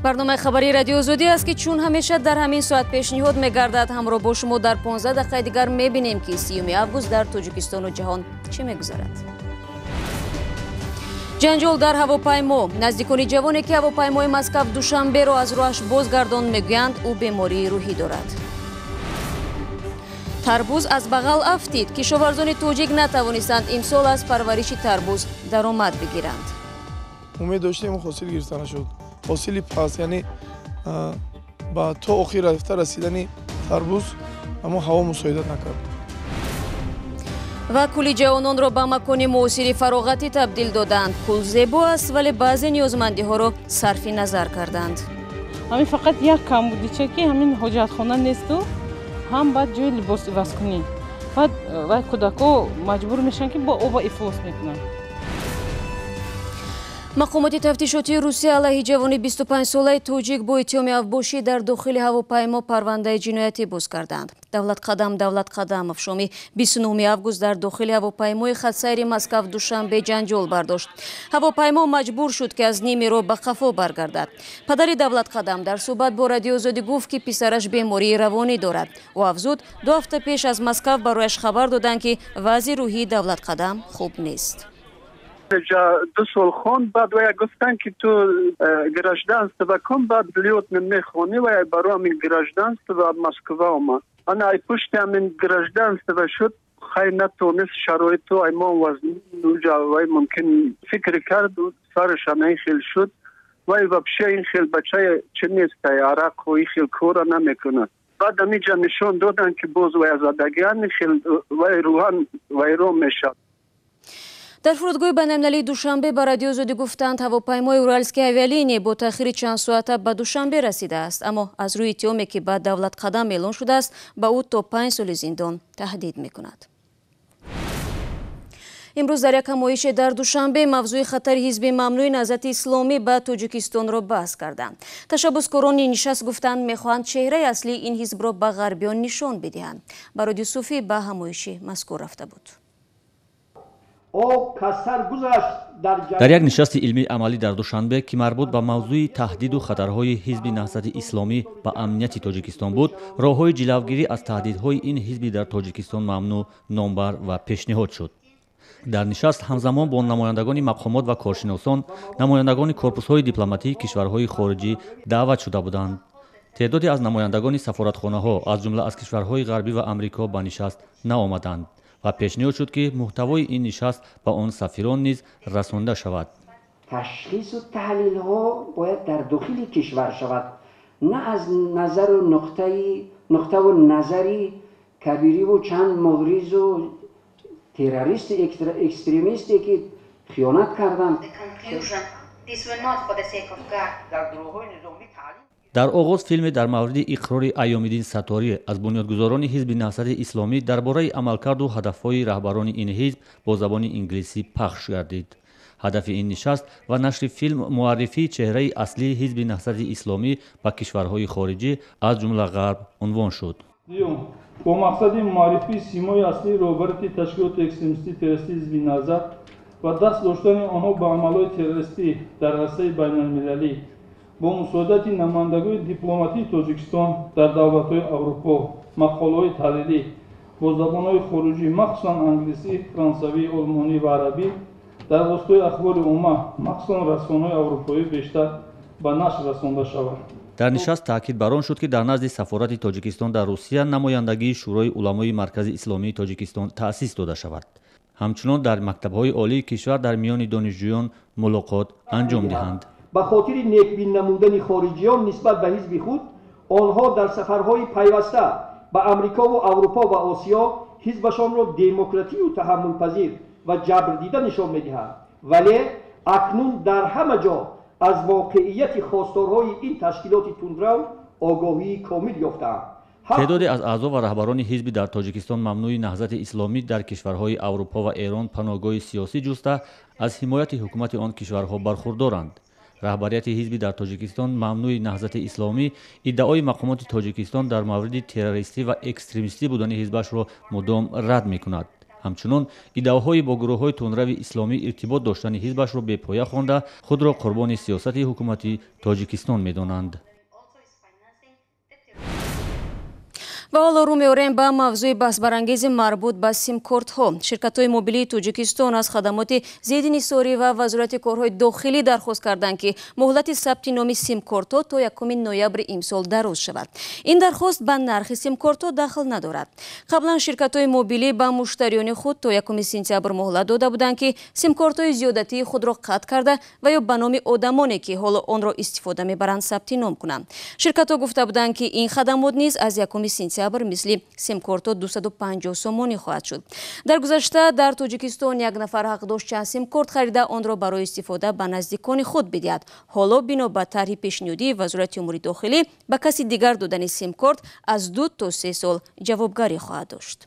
Барномаи хабарии Радиои Озодӣ аст, ки чун ҳамеша дар ҳамин соат пешниҳод мегардад. Ҳамроҳ бо шумо дар 15 дақиқаи дигар мебинем, ки 30 август дар Тоҷикистону ҷаҳон чӣ мегузарад. Ҷанҷол дар ҳавопаймо. Наздикони ҷавоне, ки ҳавопаймои Москав Душанберо аз роҳаш бозгардон, мегӯянд, ӯ бемории рӯҳӣ дорад. Тарбуз аз бағал афтид. Кишоварзони тоҷик натавонистанд имсол аз парвариши тарбуз даромад бигиранд. Умед доштем, ҳосил гирифта нашуд. Ҳосили пас, яъне ба то охир рафта расидани тарбуз, аммо ҳаво мусоидат накард. Ва кӯли ҷавононро ба макони муосири фароғатӣ табдил доданд. Кӯл зебо аст, вале баъзе ниёзмандиҳоро сарфи назар карданд. Ҳамин фақат як камбудича, ки ҳамин ҳоҷатхона несту ҳам баъд ҷои либос ивазкунӣ. Баъд вай кӯдако маҷбур мешаванд, ки бо оба ифлос мекунанд. Мақомоти тафтишотии Русия алайҳи ҷавони 25-солаи тоҷик бо иттиҳоми авбошӣ дар дохили ҳавопаймо парвандаи ҷиноятӣ боз карданд. Давлатқадам Давлатқадамов шоми 29 август дар дохили ҳавопаймои хатсайри Москав Душанбе ҷанҷол бардошт. Ҳавопаймо маҷбур шуд, ки аз ними роҳ ба қафо баргардад. Падари Давлатқадам дар суҳбат бо Радиои Озодӣ гуфт, ки писараш бемории равонӣ дорад. Ӯ афзуд, 2 ҳафта пеш аз Москав барояш хабар доданд, ки вазъи рӯҳии Давлатқадам хуб нест. 2 сол хонд, баъд вая гуфтанд, ки ту гражданство кун, баъд лётный мехонӣ. Вая барои ҳамин гражданство Москва омад. Ана ай пушти ҳамин гражданство шуд, хай натонист шароиту аймон вазнуҷа, вай мумкин фикр кард, сараш ана ин хел шуд. Вай вообще ин хел бача чи нест, арақ ин хел кора намекунад. Баъд ҳаминҷа нишон доданд, ки боз вая задагиан хел, вай рӯҳан вайрон мешавад. Дар фурудгоҳи байналмилалии Душанбе ба Радиои Озодӣ гуфтанд, ҳавопаймои Уральские авиалинии бо таъхири чанд соата ба Душанбе расидааст, аммо аз рӯи иттиҳоме, ки ба Давлатқадам эълон шудааст, ба ӯ то 5 соли зиндон таҳдид мекунад. Имрӯз дар як ҳамоише дар Душанбе мавзӯи хатари ҳизби мамнӯи Наҳзати Исломӣ ба Тоҷикистонро баҳс карданд. Ташаббускорони нишаст гуфтанд, мехоҳанд чеҳраи аслии ин ҳизбро ба ғарбиён нишон бидиҳанд. Барод Юсуфӣ ба ҳамоиши мазкур рафта буд. Дар як нишасти илмии амалӣ дар Душанбе, ки марбут ба мавзӯи таҳдиду хатарҳои ҳизби Наҳзати Исломӣ ба амнияти Тоҷикистон буд, роҳҳои ҷилавгирӣ аз таҳдидҳои ин ҳизби дар Тоҷикистон мамнӯъ номбар ва пешниҳод шуд. Дар нишаст ҳамзамон бо намояндагони мақомот ва коршиносон, намояндагони корпусҳои дипломатии кишварҳои хориҷӣ даъват шуда буданд. Теъдоде аз намояндагони сафоратхонаҳо, аз ҷумла аз кишварҳои ғарбӣ ва Амрико, ба нишаст наомаданд ва пешниҳод шуд, ки муҳтавои ин нишаст ба он сафирон низ расонда шавад. Ташхису таҳлилҳо бояд дар дохили кишвар шавад, на аз назару нуқтаву назари кабириву чанд муғризу террористу экстремисте, ки хиёнат карданд. Дар оғоз филме дар мавриди иқрори Айёмиддин Сатторӣ аз бунёдгузорони ҳизби Наҳзати Исломӣ дар бораи амалкарду ҳадафҳои раҳбарони ин ҳизб бо забони инглисӣ пахш гардид. Ҳадафи ин нишаст ва нашри филм муаррифии чеҳраи аслии ҳизби Наҳзати Исломӣ ба кишварҳои хориҷӣ, аз ҷумла ғарб, унвон шуд. Дуюм, бо мақсади муаррифии симои аслии роҳбарияти ташкилоти экстремистии террористии ҳизби Наҳзат ва даст доштани онҳо ба амалҳои террористӣ дар арсаи байналмилалӣ бо мусоидати намояндагони дипломатии Тоҷикистон дар давлатҳои Аврупо мақолаҳои таҳлилӣ бо забонҳои хориҷӣ, махсусан англисӣ, франсавӣ, олмонӣ ва арабӣ дар воситаи ахбори омма, махсусан расонаҳои аврупоӣ бештар ба нашр расонда шавад. Дар нишаст таъкид бар он шуд, ки дар назди сафорати Тоҷикистон дар Русия намояндагии Шӯрои уламои Маркази Исломии Тоҷикистон таъсис дода шавад. Ҳамчунон дар мактабҳои олии кишвар дар миёни донишҷӯён мулоқот анҷом диҳанд. Ба хотири некбин намудани хориҷиён нисбат ба ҳизби худ, онҳо дар сафарҳои пайваста ба Амрикову Аврупо ва Осиё ҳизбашонро демократию таҳаммулпазир ва ҷабрдида нишон медиҳанд, вале акнун дар ҳама ҷо аз воқеияти хосторҳои ин ташкилоти тундрав огоҳии комил ёфтаанд. Теъдоде аз аъзо ва раҳбарони ҳизби дар Тоҷикистон мамнӯи Наҳзати Исломӣ дар кишварҳои Аврупо ва Эрон паноҳгоҳи сиёсӣ ҷуста аз ҳимояти ҳукумати он кишварҳо бархурдоранд. Раҳбарияти ҳизби дар Тоҷикистон мамнӯи Наҳзати Исломӣ иддаои мақомоти Тоҷикистон дар мавриди террористӣ ва экстремистӣ будани ҳизбашро мудом рад мекунад. Ҳамчунон иддаоҳои бо гурӯҳҳои тундрави исломӣ иртибот доштани ҳизбашро бепоя хонда худро қурбони сиёсати ҳукумати Тоҷикистон медонанд. Ва ҳоло рӯ меорем ба мавзӯи баҳсбарангези марбут ба симкортҳо. Ширкатҳои мобилии Тоҷикистон аз хадамоти зидди нисорӣ ва Вазорати корҳои дохилӣ дархост карданд, ки муҳлати сабти номи симкортҳо то 1 ноябри имсол дароз шавад. Ин дархост ба нархи симкортҳо дахл надорад. Қаблан ширкатҳои мобилӣ ба муштариёни худ то 1 сентябр муҳлат дода буданд, ки симкортҳои зиёдатии худро қатъ карда ва ё ба номи одамоне, ки ҳоло онро истифода мебаранд, сабти ном кунанд. Ширкатҳо гуфта буданд, ки ин хадамот низ аз 1 сентябр мисли симкортҳо 250 сомонӣ хоҳад шуд. Дар гузашта дар Тоҷикистон як нафар ҳақ дошт чанд симкорт харида онро барои истифода ба наздикони худ бидиҳад. Ҳоло бино ба тарҳи пешниҳодии Вазорати умури дохилӣ ба каси дигар додани симкорт аз 2 то 3 сол ҷавобгарӣ хоҳад дошт.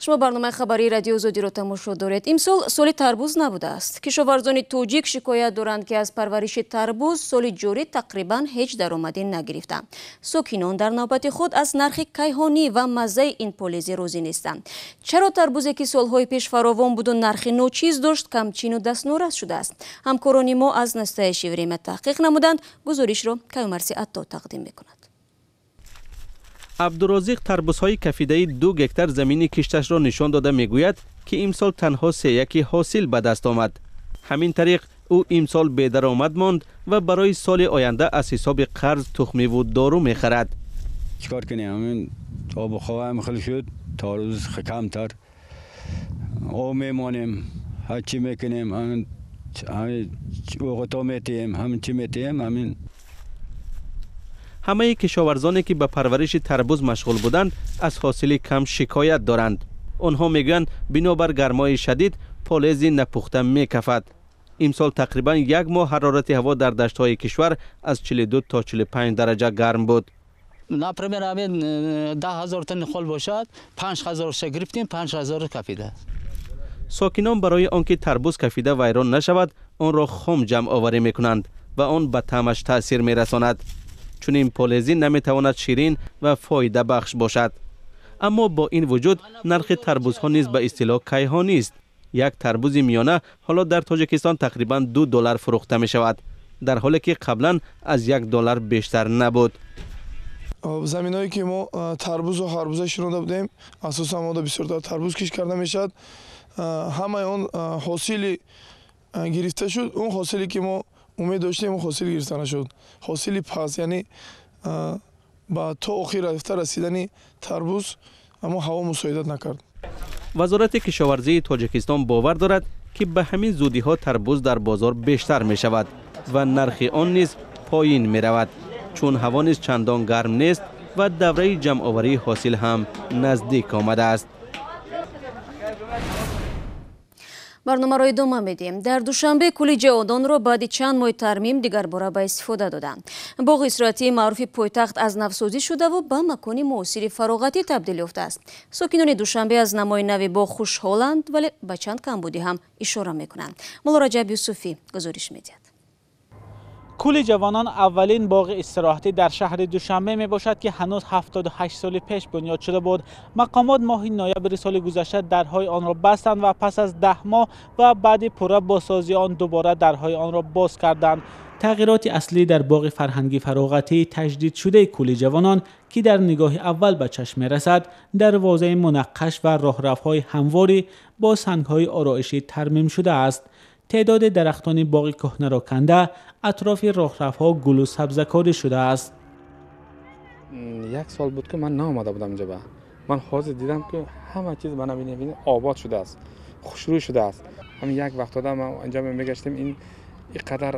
Шумо барномаи хабарии Радиои Озодиро тамошо доред. Имсол соли тарбуз набудааст. Кишоварзони тоҷик шикоят доранд, ки аз парвариши тарбуз соли ҷорӣ тақрибан ҳеҷ даромадӣ нагирифтанд. Сокинон дар навбати худ аз нархи кайҳонӣ ва маззаи ин полези розӣ нестанд. Чаро тарбузе, ки солҳои пеш фаровон буду нархи ночиз дошт, камчину дастнорас шудааст? Ҳамкорони мо аз Настоящее время таҳқиқ намуданд. Гузоришро Каюмарси Атто тақдим мекунад. Абдурозиқ тарбузҳои кафидаи 2 гектар замини кишташро нишон дода мегӯяд, ки имсол танҳо 3 ҳосил ба даст омад. Ҳамин тариқ ӯ имсол бедаромад монд ва барои соли оянда аз ҳисоби қарз тухмиву дору мехарад. Чикор кунем? Ҳамин обу ҳавоам хел шуд, тарбуз камтар об мемонем, ҳар чӣ мекунем, ҳамин оғото метиҳем, ҳамин чӣ метиҳем, ҳамин. Ҳамаи кишоварзоне, ки ба парвариши тарбуз машғул буданд, аз ҳосили кам шикоят доранд. Онҳо мегӯянд, бинобар гармои шадид полези напухта мекафад. Имсол тақрибан як моҳ ҳарорати ҳаво дар даштҳои кишвар аз 42 то 45 дараҷа гарм буд. Например, ҳамин 10 000 тонна хол бошад, 5 000 гирифтем, 5 000 кафида. Сокинон барои он ки тарбуз кафида вайрон нашавад, онро хом ҷамъоварӣ мекунанд ва он ба таъмаш таъсир мерасонад. Чунин полезин наметавонад ширин ва фоидабахш бошад. Аммо бо ин вуҷуд нархи тарбузҳо низ ба истилоҳ кайҳонист. Як тарбузи миёна ҳоло дар Тоҷикистон тақрибан $2 фурӯхта мешавад, дар ҳоле ки қаблан аз $1 бештар набуд. Заминҳое ки мо тарбузу харбуза шинонда будем, асосан мо бисёртар тарбуз кишт карда мешавад. Ҳамаи он ҳосили гирифта шуд, он ҳосиле ки мо умед доштем, он ҳосил гирифта нашуд. Ҳосили паст, яъне ба то охир рафта расидани тарбуз аммо ҳаво мусоидат накард. Вазорати кишоварзии Тоҷикистон бовар дорад, ки ба ҳамин зудиҳо тарбуз дар бозор бештар мешавад ва нархи он низ поин меравад, чун ҳаво низ чандон гарм нест ва давраи ҷамъоварии ҳосил ҳам наздик омадааст. Барномаро идома медиҳем. Дар Душанбе кӯли ҷавононро баъди чанд моҳи тармим дигарбора ба истифода доданд. Боғи истироҳатии маъруфи пойтахт аз навсозӣ шудаву ба макони муосири фароғатӣ табдил ёфтааст. Сокинони Душанбе аз намои нави боғ хушҳоланд, вале ба чанд камбудӣ ҳам ишора мекунанд. Мулло Раҷаб Юсуфӣ гузориш медиҳад. Кӯли ҷавонон аввалин боғи истироҳатӣ дар шаҳри Душанбе мебошад, ки ҳанӯз 78 соли пеш бунёд шуда буд. Мақомот моҳи ноябри соли гузашта дарҳои онро бастанд ва пас аз 10 моҳ ва баъди пурра бозсозии он дубора дарҳои онро боз карданд. Тағйироти аслӣ дар боғи фарҳанги фароғатӣ таҷдидшудаи кӯли ҷавонон, ки дар нигоҳи аввал ба чашм мерасад, дарвозаи мунаққаш ва роҳравҳои ҳамворӣ бо сангҳои ороишӣ тармим шудааст. Теъдоди дарахтони боғи кӯҳнаро канда, атрофи роҳравҳо гулу сабзакорӣ шудааст. Як сол буд, ки ман наомада будам инҷо. Ман ҳозир дидам, ки ҳама чиз ба навин обод шудааст, хушрӯй шудааст. Ҳамин як вақт одам инҷо мегаштем, ин қадар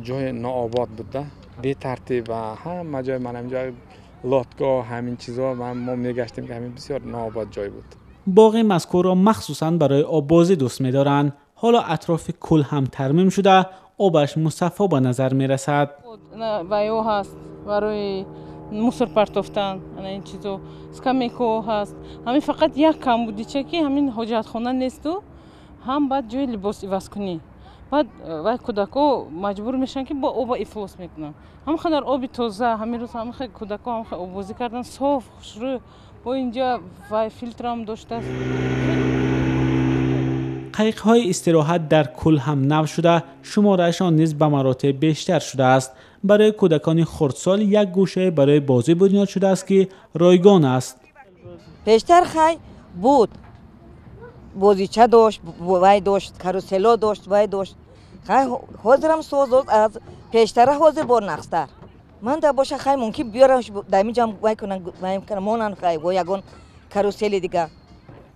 ҷои нообод буда, бетартиб ва ҳама ҷой, ман ҳамин лотгоҳ, ҳамин чизо мо мегаштем, ки ҳамин бисёр нообод ҷой буд. Боғи мазкурро махсусан барои оббозӣ дӯст медоранд. Ҳоло атрофи кӯл ҳам тармим шуда, обаш мусаффо ба назар мерасад. Ваё ҳаст барои Мусор партофтан, ана ин чизо, скамейко ҳаст. Ҳамин фақат як камбудича ки ҳамин ҳоҷатхона несту, ҳам баъд ҷои либос иваз кунӣ. Баъд вай кӯдако маҷбур мешаванд ки бо оба ифлос мекунанд. Ҳам қадар оби тоза, ҳамин рӯз ҳам кӯдако ҳам оббозӣ кардан, соф, хушрӯ. Бо инҷа вай филтрам доштааст. Қайиқҳои истироҳат дар кӯл ҳам нав шуда, шумораашон низ ба маротиб бештар шудааст. Барои кӯдакони хурдсол як гӯшае барои бозӣ бунёд шудааст ки ройгон аст. Пештар хай буд, бозича дошт, вай дошт, карусело дошт, вай дошт. Хай ҳозирам соз аз пештара ҳозир бо нақстар. Ман да боша хай мумкин биёрам дар инҷам вай кунан, вай кунан, монан хай бо ягон карусели дига.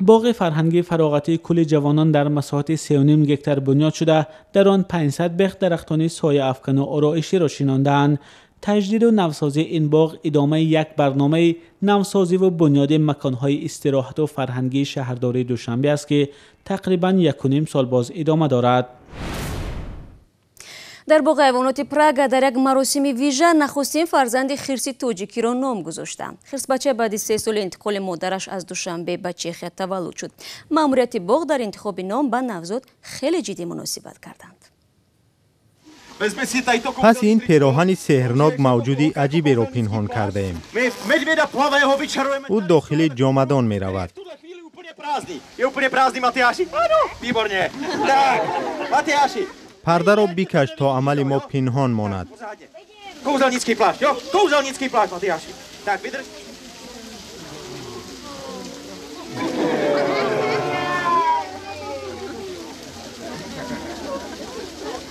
Боғи фарҳангии фароғатии кӯли ҷавонон дар масоҳати 3,5 гектар бунёд шуда, дар он 500 бех дарахтони сояафкану ороиширо шинондаанд. Таҷдиду навсозии ин боғ идомаи як барномаи навсозиву бунёди маконҳои истироҳату фарҳангии шаҳрдории Душанбе аст ки тақрибан 1,5 сол боз идома дорад. Дар боғи ҳайвоноти Прага дар як маросими вижа нахустин фарзанди хирси тоҷикиро ном гузоштанд. Хирсбача баъди 3 соли интиқоли модараш аз Душанбе ба Чехия таваллуд шуд. Маъмурияти боғ дар интихоби ном ба навзод хеле ҷиддӣ муносибат карданд. Пас ин пероҳани сеҳрнок мавҷуди аҷиберо пинҳон кардаем. Ӯ дохили ҷомадон меравад. Пардаро бикаш то амали мо пинҳон монад.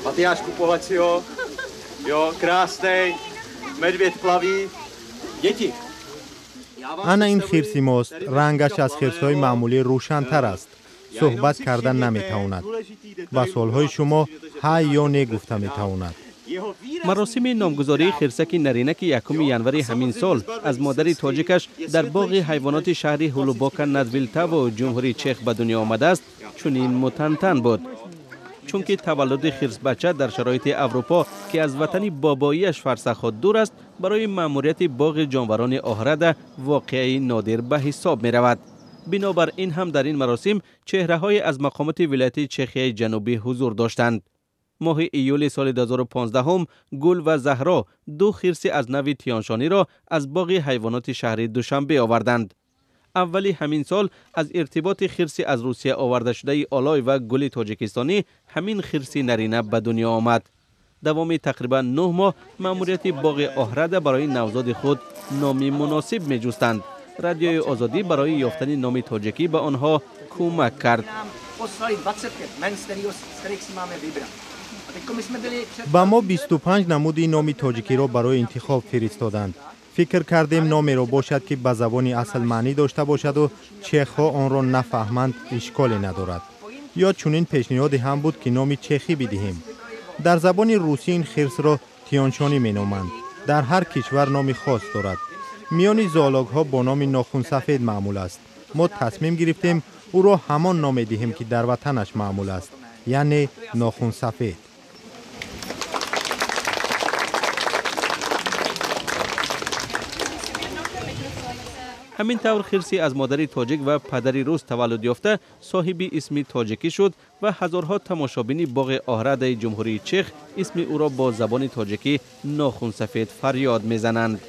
Matyášku, pohled si ho. Jo, krásnej. Medvěd plaví. Děti. Ана ин хирси мост. Рангаш аз хирсҳои маъмулӣ рӯшантар аст. Суҳбат карда наметавонад. Ба суолҳои шумо ҳа ё не гуфта метавонад. Маросими номгузории хирсаки нарина ки 1 январи ҳамин сол аз модари тоҷикаш дар боғи ҳайвоноти шаҳри Ҳулубока над Вилтаво ҷумҳурии Чех ба дунё омадааст, чунин мутантан буд. Чунки таваллуди хирсбача дар шароити Аврупо ки аз ватани бобоиаш фарсахҳо дур аст, барои маъмурияти боғи ҷонварони Оҳрада воқеаи нодир ба ҳисоб меравад. Бинобар ин ҳам дар ин маросим чеҳраҳое аз мақомоти вилояти Чехияи ҷанубӣ ҳузур доштанд. Моҳи июли соли 2015 Гул ва Заҳро ду хирси аз нави Тиёншониро аз боғи ҳайвоноти шаҳри Душанбе оварданд. Аввали ҳамин сол аз иртиботи хирси аз Русия овардашудаи Олой ва Гули тоҷикистонӣ ҳамин хирси нарина ба дунё омад. Давоми тақрибан 9 моҳ маъмурияти боғи Оҳрада барои навзоди худ номи муносиб меҷустанд. Радиои Озодӣ барои ёфтани номи тоҷикӣ ба онҳо кӯмак кард. Ба мо 25 намуди номи тоҷикиро барои интихоб фиристоданд. Фикр кардем номеро бошад ки ба забони асл маънӣ дошта бошаду чехҳо онро нафаҳманд, ишколе надорад. Ё чунин пешниҳоде ҳам буд ки номи чехӣ бидиҳем. Дар забони русӣ ин хирсро тиёншонӣ меноманд. Дар ҳар кишвар номи хос дорад. Миёни зоологҳо бо номи нохунсафед маъмул аст. Мо тасмим гирифтем ӯро ҳамон ном медиҳем ки дар ватанаш маъмул аст, яъне нохунсафед. Ҳамин тавр хирси аз модари тоҷик ва падари рус таваллуд ёфта соҳиби исми тоҷикӣ шуд ва ҳазорҳо тамошобини боғи Оҳрадаи ҷумҳурии Чех исми ӯро бо забони тоҷикӣ нохунсафед фарёд мезананд.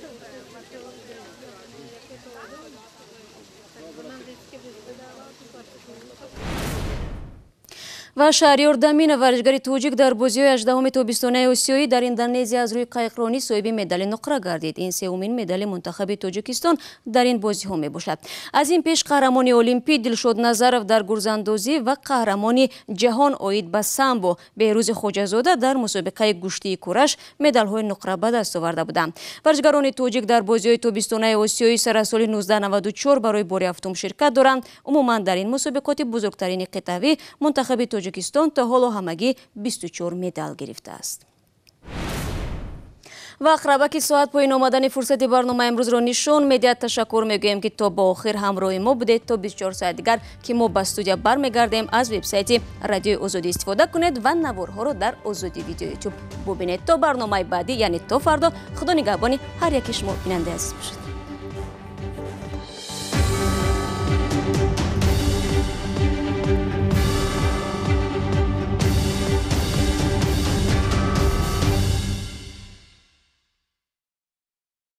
Ва Шаҳриёр Даминов, варзишгари тоҷик, дар бозиҳои 18-уми тобистонаи Осиёӣ дар Индонезия аз рӯи қайиқронӣ соҳиби медали нуқра гардид. Ин сеюмин медали мунтахаби Тоҷикистон дар ин бозиҳо мебошад. Аз ин пеш қаҳрамони олимпӣ Дилшод Назаров дар гурзандозӣ ва қаҳрамони ҷаҳон оид ба самбо Беҳрӯзи Хоҷазода дар мусобиқаи гӯштии кураш медалҳои нуқра ба даст оварда буданд. Варзишгарони тоҷик дар бозиҳои тобистонаи Осиёӣ сар соли 1994 барои бори ҳафтум ширкат доранд. Умуман дар ин мусобиқоти бузургтарини қитъавӣ мунтахаби Тоҷикистон то ҳоло ҳамагӣ 24 медал гирифтааст. Ва ақрабаки соат поин омадани фурсати барномаи имрӯзро нишон медиҳад. Ташаккур мегӯем, ки то ба охир ҳамроҳи мо будед. То 24 соат дигар, ки мо ба студия бармегардем, аз вебсайти Радиои Озодӣ истифода кунед ва наворҳоро дар Озодӣ Видео Ютуб бубинед. То барномаи баъдӣ, яъне то фардо, Худо нигаҳбони ҳар яки шумо, бинандаи азиз, бошад.